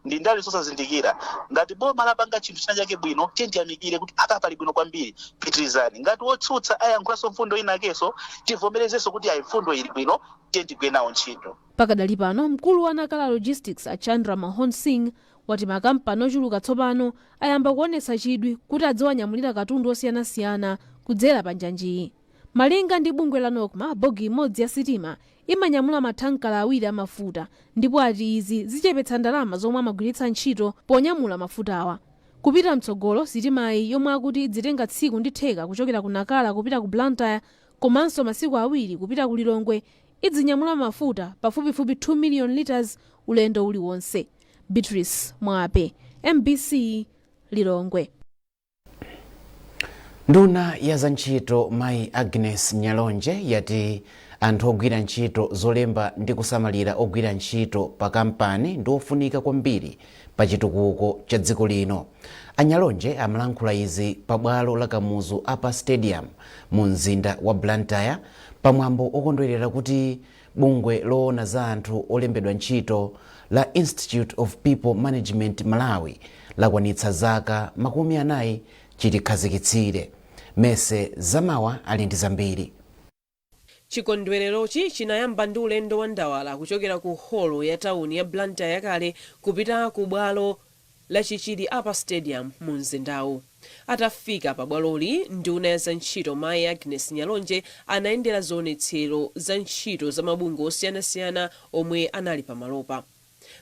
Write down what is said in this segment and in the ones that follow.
Ndi ndale zosazindikira. Ngati boma lapanga chinthu china chake bwino, tiye tiyamikire kuti apa pali bwino kwambiri, pitirizani. Ngati wotsutsa ayankhulanso mfundo inakenso, tivomerezenso kuti ayi, mfundo ili bwino, tiye tigwire nawo ntchito. Pakadali pano, mkulu wa Nakala Logistics a Chandra Mahon Singh wati makampani ochuluka tsopano ayamba kuonetsa chidwi kuti adziwanyamulira katundu osiyanasiyana kudzera pa njanjiyi. Malinga ndi bungwe la NOCMA, bogi imodzi ya sitima imanyamula mathankala awiri amafuta, ndipo ati izi zichepetsa ndalama zomwe amagwiritsa ntchito ponyamula mafutawa. Kupita mtsogolo, sitimayi yomwe akuti idzitenga tsiku ndi theka kuchokera ku Nakala kupita ku Blantyre komanso masiku awiri kupita ku Lilongwe, idzinyamula mafuta pafupifupi 2 million liters ulendo uliwonse. Beatrice Mwape, MBC, Lilongwe. Nduna ya zantchito Mayi Agnes Nyalonje yati anthu ogwira ntchito zolemba ndi kusamalira ogwira ntchito pa kampani ndi ofunika kwambiri pa chitukuko cha dziko lino. Anyalonje amalankhula izi pa bwalo la Kamuzu Upper Stadium mu mzinda wa Blantyre pamwambo okondwerera kuti bungwe loona za anthu olembedwa ntchito la Institute of People Management Malawi lakwanitsa zaka 40 chilikhazikitsire. Mese Zamawa ali ndi zambiri. Chikondwererochi chinayamba ndi ulendo wa ndawala kuchokera ku holo ya tawuni ya Blantyre yakale kupita ku bwalo la Chichiri Upper Stadium mu mzindawu. Atafika pa bwaloli, nduna ya zantchito Mayi Agnes Nyalonje anayendera zionetsero za ntchito za mabungwe osiyanasiyana omwe anali pamalopa.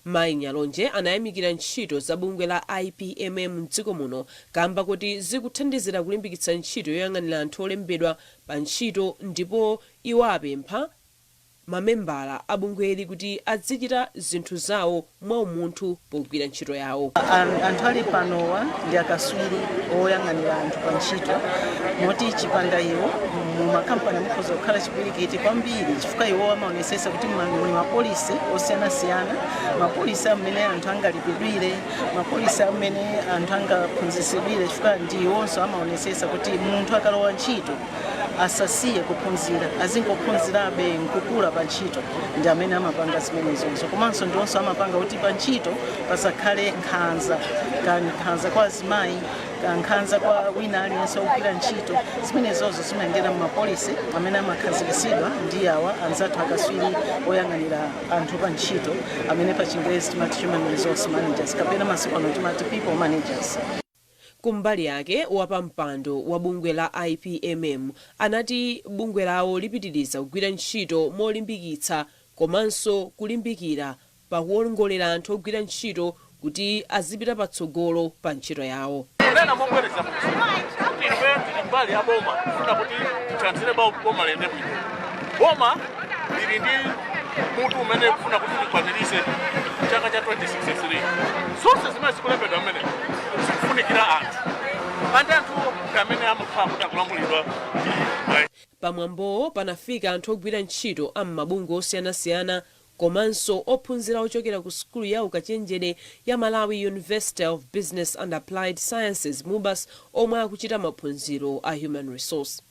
Mayi Nyalonje anayamikira ntchito za bungwe la IPMM mdziko muno kamba kuti zikuthandizira kulimbikitsa ntchito yoyang'anira anthu olembedwa pa ntchito, ndipo iwo apempha mamembala a bungweli kuti azichita zinthu zawo mwaumunthu pogwira ntchito yawo. Anthu ali panowa ndi akaswiri oyang'anira anthu pa ntchito, moti chipanda iwo mu makampani mukhoza kukhala chipwirikiti kwambiri, chifukwa iwo amaonesesa kuti muli ma policy osiyanasiyana, ma policy amene anthu angalipidwire, ma policy amene anthu angaphunzitsidwire, chifukwa ndi iwonso amaonesesa kuti munthu akalowa ntchito asasiye kuphunzira, azingophunzirabe nkukula pa ntchito. Ndi amene amapanga zimenezozo. Komanso ndiwonso amapanga kuti pa ntchito pasakhale nkhanza, ka nkhanza kwa azimayi, ka nkhanza kwa wina aliyense wogwira ntchito. Zimenezozo zimayendera mu ma policy amene amakhazikitsidwa ndi awa anzathu akaswiri oyang'anira anthu pa ntchito, amene pa Chingerezi timati human resource managers, kapena masiku ano timati people managers. Kumbali yake, wapampando wa bungwe la IPMM anati bungwe lawo lipitiriza kugwira ntchito molimbikitsa komanso kulimbikira pakuwongolera anthu ogwira ntchito kuti azipita patsogolo pa ntchito yawo. Kunena mobwereza kuti ife tili mbali ya boma, kufuna kuti tithandizire boma liyende bwino. Boma lili ndi mutu umene kufuna kuti likwanirise chaka cha 2063. Zonse zimene zikulembedwa mmene zikufunikira anthu, andi anthuwo ndi amene amakhala kuti akulamulidwa ndi Pamwambowo panafika anthu ogwira ntchito a m'mabungwe osiyanasiyana komanso ophunzira ochokera ku sukulu ya ukachenjede ya Malawi University of Business and Applied Sciences, MUBAS, omwe akuchita maphunziro a Human Resource.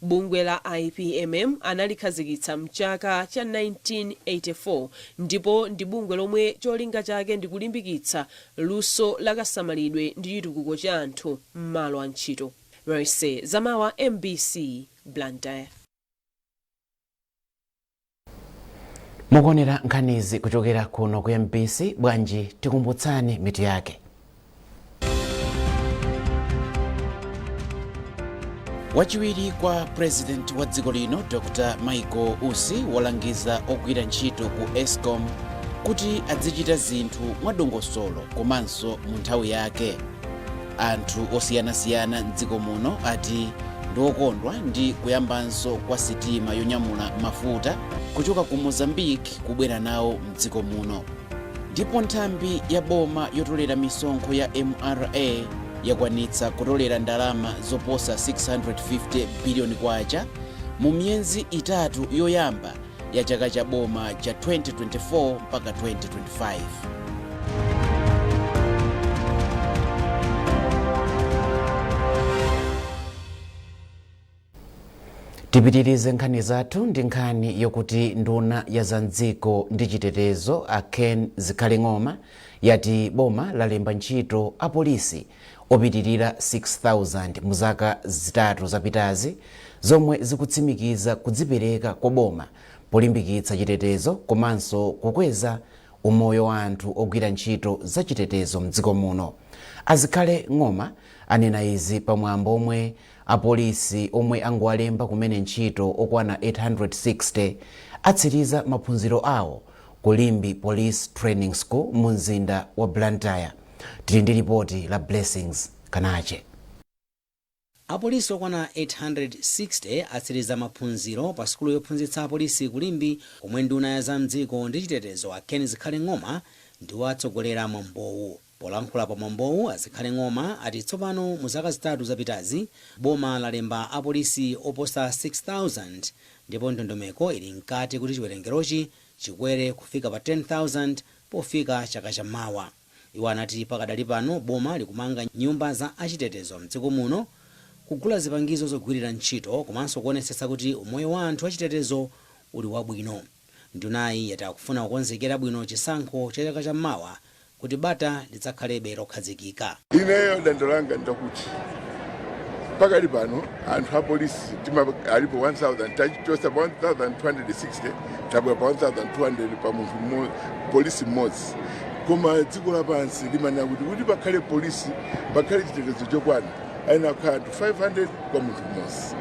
Bungwe la IPMM analikhazikitsa mchaka cha 1984 ndipo ndi bungwe lomwe cholinga chake ndi kulimbikitsa luso la kasamalidwe ndi chitukuko cha anthu m'malo a ntchito. Mercy Zamawa, MBC, Blantyre. Mukuonera nkhanizi kuchokera kuno ku MBC. Bwanji tikumbutsani mitu yake. Wachiwiri kwa president wa dziko lino Dr Michael Usi walangiza ogwira ntchito ku ESCOM kuti azichita zinthu mwadongosolo komanso mu nthawi yake. Anthu osiyanasiyana mdziko muno ati ndi okondwa ndi kuyambanso kwa sitima yonyamula mafuta kuchoka ku Mozambique kubwera nawo mdziko muno. Ndipo nthambi ya boma yotolera misonkho ya MRA yakwanitsa kutolera ndalama zoposa 650 biliyoni kwacha mu miyezi itatu yoyamba ya chaka cha boma cha 2024 mpaka 2025. Tipitirize nkhani zathu ndi nkhani yokuti nduna ya zamdziko ndi chitetezo, a Ken Zikhale Ng'oma, yati boma lalemba ntchito apolisi opitirira 6000 mu zaka 3 zapitazi, zomwe zikutsimikiza kudzipereka kwa boma polimbikitsa chitetezo komanso kukweza umoyo wa anthu ogwira ntchito zachitetezo mdziko muno. A Zikhale Ng'oma anena izi pamwambo omwe apolisi omwe angowalemba kumene ntchito okwana 860 atsiriza maphunziro awo ku Limbe Police Training School mu mzinda wa Blantyre. Tili ndi ripoti la Blessings Kanache. Apolisi okwana 860 atsiriza maphunziro pa sukulu yophunzitsa apolisi ku Limbe, komwe nduna ya zamdziko ndi chitetezo, a Ken Zikhale Ng'oma, ndiwo atsogolera mwambowu. Polankhula pa mwambowu, a Zikhale Ng'oma ati tsopano mu zaka 3 zapitazi boma lalemba apolisi oposa 6000, ndipo ndondomeko ili mkati kuti chiwerengerochi chikwere kufika pa 10,000 pofika chaka chammawa. Iwo anati pakadali pano boma likumanga nyumba za achitetezo mdziko muno, kugula zipangizo zogwirira ntchito komanso kuonetsetsa kuti umoyo wa anthu achitetezo uli wabwino. Ndunayi yati akufuna kukonzekera bwino chisankho cha chaka chammawa kuti bata lidzakhalebe lokhazikika. Ineyo dando langa ndakuti pakali pano anthu apolisi alipo 1000, tachosa pa 1260, tabwera pa 1200 pa munthu polisi mmodzi. Koma dziko lapansi limanena kuti pakhale polisi, pakhale chitetezo chokwana, ayenera kukhala anthu 500 kwa munthu mmodzi,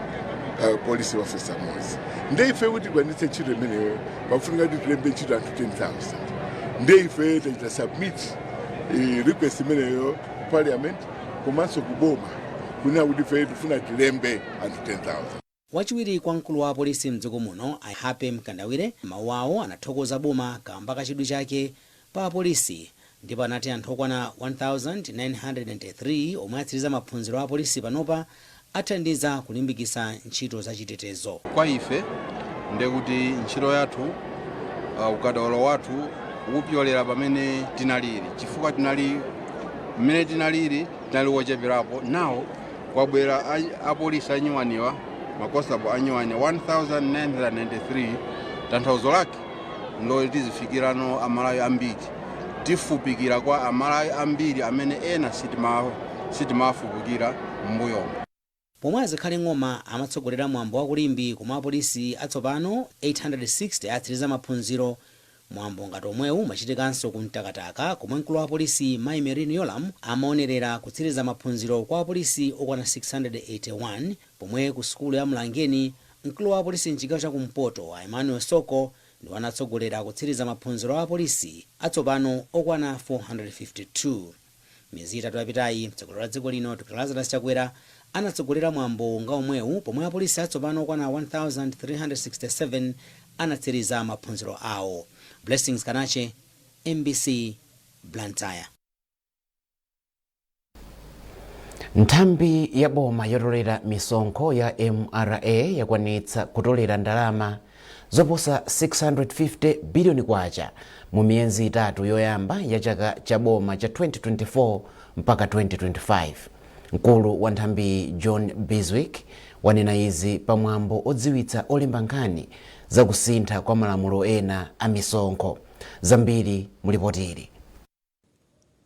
polisi officer mmodzi. Nde ife kuti tikwanitse ntchito imeneyo pakufunika kuti tilembe ntchito anthu 10,000. Nde ife tachita submit request imeneyo ku Parliament komanso ku boma, kunena kuti ife tifuna tilembe anthu 10,000. Wachiwiri kwa mkulu wa apolisi mdziko muno, a Happy Mkandawire, mawu awo anathokoza boma kamba kachidwi chake pa apolisi, ndipo anati anthu okwana 1993 omwe atsiriza maphunziro a apolisi panopa athandiza kulimbikitsa ntchito zachitetezo. Kwa ife ndekuti ntchito yathu, ukadaulo wathu ukupyolera pamene tinalili, chifukwa tinali mmene tinalili tinali wocheperapo. Nawo kwabwera apolisi anyuwaniwa, ma constable anyuwani 1993. Tanthauzo lake ndo tizifikirano Amalawi ambiri, tifupikira kwa Amalawi ambiri amene ena sitimafupikira m'mbuyomo. Pomwe a Zikhale Ng'oma amatsogolera mwambo wa ku Limbe komwe apolisi atsopano 860 atsiriza maphunziro, mwambo ngati omwewu umachitikanso ku Mtakataka, komwe mkulu wa apolisi, Mayi Merlyne Yolamu, amaonerera kutsiriza maphunziro kwa apolisi okwana 681, pomwe ku sukulu ya Mlangeni mkulu wa apolisi mchigawo chakumpoto, a Emmanuel Soko, ndiwo anatsogolera kutsiriza maphunziro a apolisi atsopano okwana 452. Miyezi 3 yapitayi, mtsogoleri wa dziko lino, Dr Lazarus Chakwera, anatsogolera mwambo nga omwewu pomwe apolisi atsopano okwana 1367 anatsiriza maphunziro awo. Blessings Kanache, MBC, Blantyre. Nthambi ya boma yotolera misonkho ya MRA yakwanitsa kutolera ndalama zoposa 650 biliyoni kwacha mu miyezi 3 yoyamba ya chaka cha boma cha 2024 mpaka 2025. Mkulu wa nthambi, John Bizwick, wanena izi pamwambo odziwitsa olemba nkhani zakusintha kwa malamulo ena a misonkho. Zambiri mulipotili.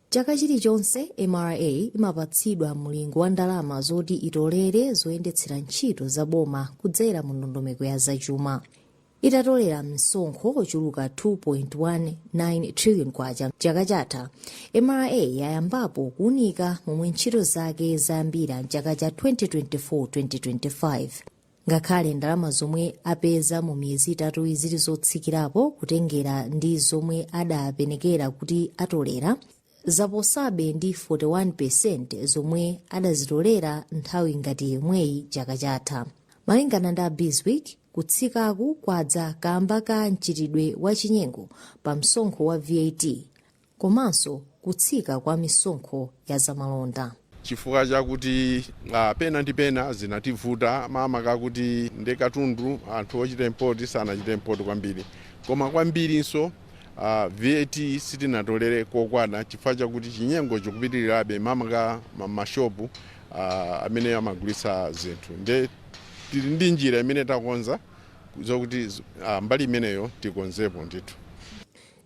Chaka chilichonse MRA imapatsidwa mlingo wa ndalama zoti itolere zoyendetsera ntchito za boma kudzera mu ndondomeko ya zachuma. Itatolera msonkho ochuluka 2.19 trillion kwacha chaka chatha, MRA yayambapo kuunika momwe ntchito zake zayambira mchaka cha 2024-2025. Ngakhale ndalama zomwe apeza mu miyezi 3 zili zotsikirapo kutengera ndi zomwe adapenekera kuti atolera, zaposabe ndi 41% zomwe adazitolera nthawi ngati yomweyi chaka chatha. Malingana ndi a Bizwick, kutsikaku kwadza kamba ka mchitidwe wa chinyengo pa msonkho wa VAT komanso kutsika kwa misonkho ya zamalonda. Chifukwa chakuti pena ndi pena zinativuta, makamaka kuti ndi katundu anthu ochita import sanachite import kwambiri, koma kwambirinso VAT sitinatolere kokwana chifukwa chakuti chinyengo chikupitirirabe, makamaka mashopu amene amagulitsa zinthu. Nde Tili ndi njira imene takonza zokuti mbali imeneyo tikonzepo ndithu.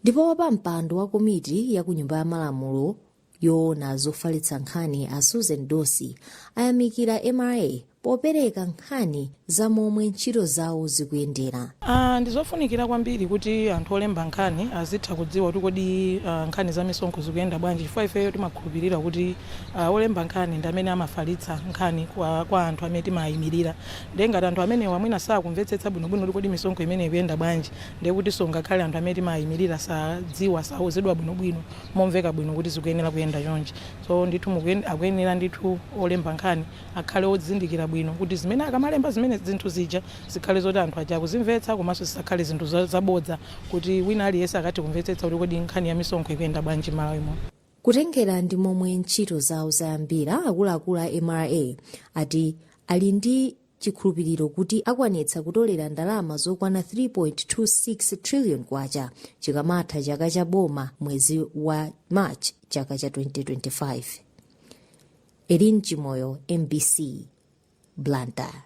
Ndipo wapampando wa komiti ya ku Nyumba ya Malamulo yoona zofalitsa nkhani, a Susan Dossi, ayamikira MRA popereka nkhani za momwe ntchito zawo zikuyendera. Ndizofunikira kwambiri kuti anthu olemba nkhani azitha kudziwa kuti kodi nkhani za misonkho zikuyenda bwanji, chifukwa ifeyo timakhulupirira kuti olemba nkhani ndi amene amafalitsa nkhani kwa anthu amene timayimirira. Ndiye ngati anthu amenewa mwina sakumvetsetsa bwinobwino kuti kodi misonkho imene ikuyenda bwanji, ndiye kuti ngakhale anthu amene timayimirira sadziwa, sauzidwa bwinobwino momveka bwino kuti zikuyenera kuyenda chonchi. So ndithu akuyenera ndithu olemba nkhani akhale odzindikira bwino kuti zimene akamalemba, zimene zinthu zija zikhale zoti anthu aja akuzimvetsa, komanso zisakhale zinthu zabodza, kuti wina aliyense akathe kumvetsetsa kuti kodi nkhani ya misonkho ikuyenda bwanji m'Malawi muno. Kutengera ndi momwe ntchito zawo zayambira, akuluakulu a MRA ati ali ndi chikhulupiriro kuti akwanitsa kutolera ndalama zokwana 3.26 trillion kwacha chikamatha chaka cha boma mwezi wa March chaka cha 2025. Erin Chimoyo, MBC, Blantyre.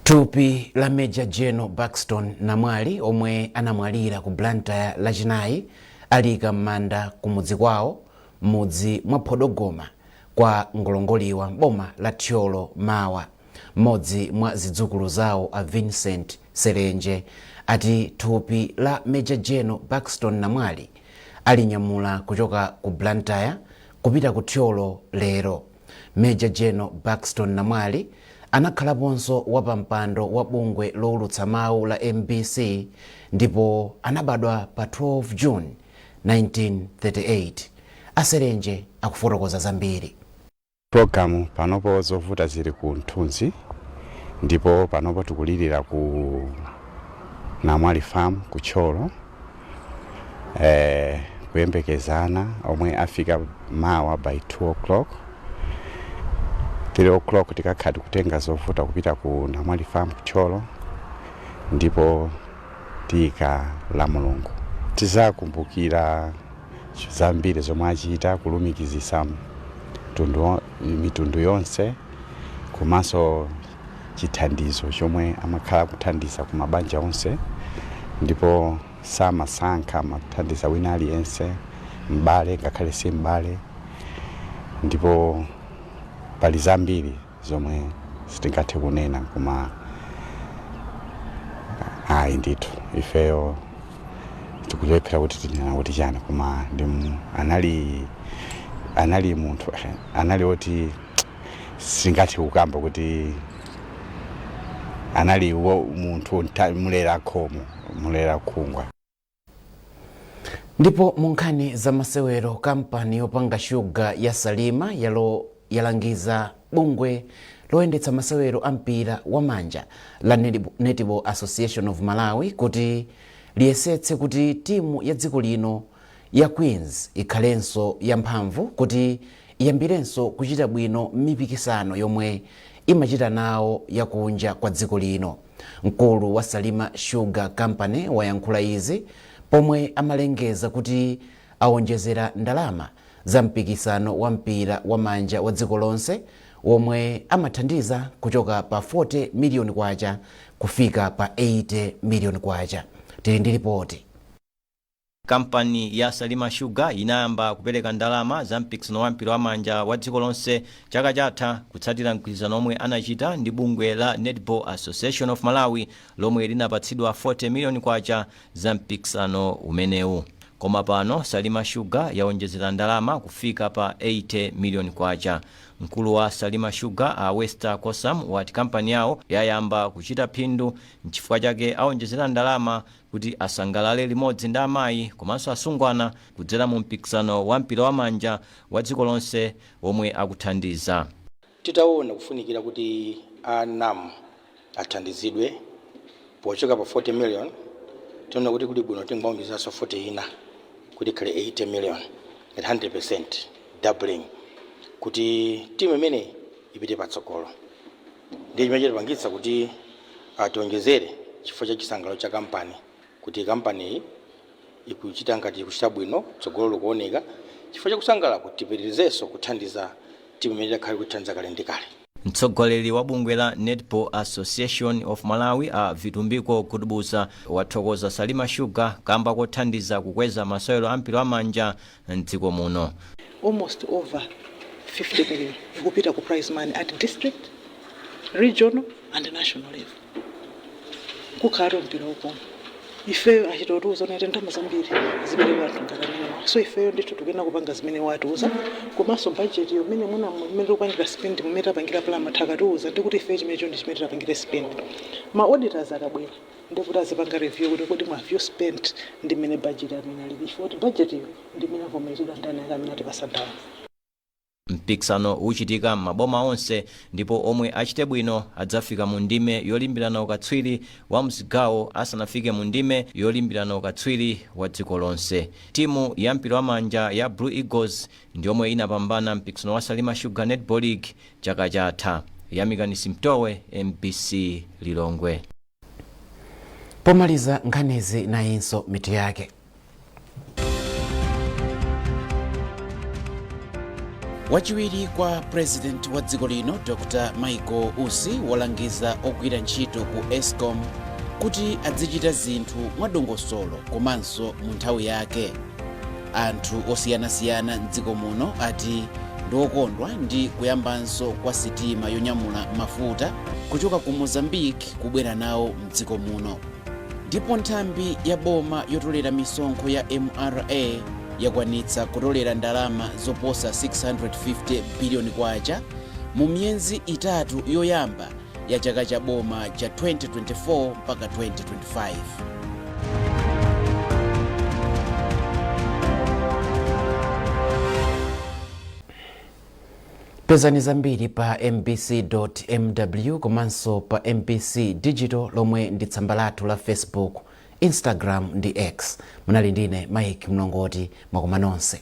Thupi la Major General Baxton Namwali, omwe anamwalira ku Blantyre Lachinayi, aliyika m'manda kumudzi kwawo m'mudzi mwa Phodogoma kwa Ngolongoliwa m'boma la Thyolo mawa. Mmodzi mwa zidzukulu zawo, a Vincent Selenje, ati thupi la Major General Baxton Namwali alinyamula kuchoka ku Blantyre kupita ku Thyolo lero. Major General Baxton Namwali anakhalaponso wapampando wa bungwe lowulutsa mawu la MBC ndipo anabadwa pa 12 June 1938. Aselenje akufotokoza zambiri. Program panopo, zovuta zili ku Mthunzi, ndipo panopo tikulirira ku Namwali Farm ku Thyolo, kuyembekezana omwe afika mawa by 2 o'clock, 3 o'clock tikakhala tikutenga zovuta kupita ku Namwali Farm ku Thyolo, ndipo tiyika la Mulungu. Tizakumbukira zambiri zomwe achita, kulumikizisa mitundu yonse, komanso chithandizo chomwe amakhala kuthandiza ku mabanja onse, ndipo samasankha, amathandiza wina aliyense, m'bale ngakhale si m'bale. Ndipo pali zambiri zomwe sitingathe kunena, koma ayi ndithu ifeyo tikulephera kuti tinena kuti chani, koma ndi anali munthu anali oti singathe kukamba kuti anali munthu mulera khomo, mulera khungwa. Ndipo mu nkhani za masewero, kampani yopanga shuga ya Salima yalangiza bungwe loyendetsa masewero a mpira wa manja la Netball Association of Malawi kuti liyesetse kuti timu ya dziko lino ya Queens ikhalenso yamphamvu kuti iyambirenso kuchita bwino m'mipikisano yomwe imachita nawo yakunja kwa dziko lino. Mkulu wa Salima Sugar Company wayankhula izi pomwe amalengeza kuti awonjezera ndalama za mpikisano wa mpira wa manja wa dziko lonse womwe amathandiza kuchoka pa 40 miliyoni kwacha kufika pa 80 miliyoni kwacha. Tili ndi ripoti. Kampani ya Salima Sugar inayamba kupereka ndalama za mpikisano wa mpira wa manja wa dziko lonse chaka chatha, kutsatira mgwirizano omwe anachita ndi bungwe la Netball Association of Malawi lomwe linapatsidwa 40 miliyoni kwacha za mpikisano umenewu. Koma pano Salima Sugar yaonjezera ndalama kufika pa 80 miliyoni kwacha. Mkulu wa Salima Sugar, a Wester Kosam, wati kampani yawo yayamba kuchita phindu, nchifukwa chake aonjezera ndalama kuti asangalale limodzi ndi amayi komanso asungwana kudzera mu mpikisano wa mpira wa manja wa dziko lonse omwe akuthandiza. Titaona kufunikira kuti a NAM athandizidwe, pochoka pa 40 million tiona kuti kuli bwino tingaonjezeranso 40 ina kuti ikhale 80 million at 100% doubling, kuti timu imene ipite patsogolo. Ndiye chimene chatipangitsa kuti tionjezere, chifukwa cha chisangalalo cha kampani, kuti kampani iyi ikuchita ngati ikuchita bwino, tsogolo likuoneka. Chifukwa cha kusangalala, kuti tipitirizenso kuthandiza timu imene takhale kuthandiza kale ndi kale. Mtsogoleri wa bungwe la Netball Association of Malawi, a Vitumbiko Gubuduza, wathokoza Salima Sugar kamba kothandiza kukweza masewero a mpira wamanja mdziko muno. Almost over 50 million ikupita ku prize money at district, regional and national level. Kukhala mpira ukoma, ifeyo achitotiuza unaite ndalama zambiri zimene wanthu ngakamenewa, so ifeyo ndithu tikuyena kupanga zimene watiuza, komanso budget yo mmene muna mmene tikupangira spend, mmene tapangira plan, mathakatiuza ndikuti ifeyo chimenecho ndi chimene titapangire spend. Ma auditors akabwera, ndikuti azipanga review kuti kodi mwa have you spent ndi mmene budget amene alili, chifukwa kuti budget iyo ndi mmene avomerezedwa ndani amene atipasa ndalama. Mpikisano uchitika m'maboma onse, ndipo omwe achite bwino adzafika mu ndime yolimbirana ukatswiri wa mzigawo asanafike mu ndime yolimbirana ukatswiri wa dziko lonse. Timu ya mpira wamanja ya Blue Eagles ndiyomwe inapambana mpikisano wa Salima Sugar Netball League chaka chatha. Yamikani Simtowe, MBC, Lilongwe. Pomaliza nkhanizi, nayinso mitu yake. Wachiwiri kwa President wa dziko lino, Dr Michael Usi, walangiza ogwira ntchito ku ESCOM kuti azichita zinthu mwadongosolo komanso mu nthawi yake. Anthu osiyanasiyana mdziko muno ati ndi okondwa ndi kuyambanso kwa sitima yonyamula mafuta kuchoka ku Mozambique kubwera nawo mdziko muno. Ndipo nthambi ya boma yotolera misonkho ya MRA yakwanitsa kutolera ndalama zoposa 650 biliyoni kwacha mu miyezi 3 yoyamba ya chaka cha boma cha 2024 mpaka 2025. Pezani zambiri pa mbc.mw komanso pa MBC Digital, lomwe ndi tsamba lathu la Facebook, Instagram ndi X. Munali ndine Mike Mlongoti. Mwakoma nonse.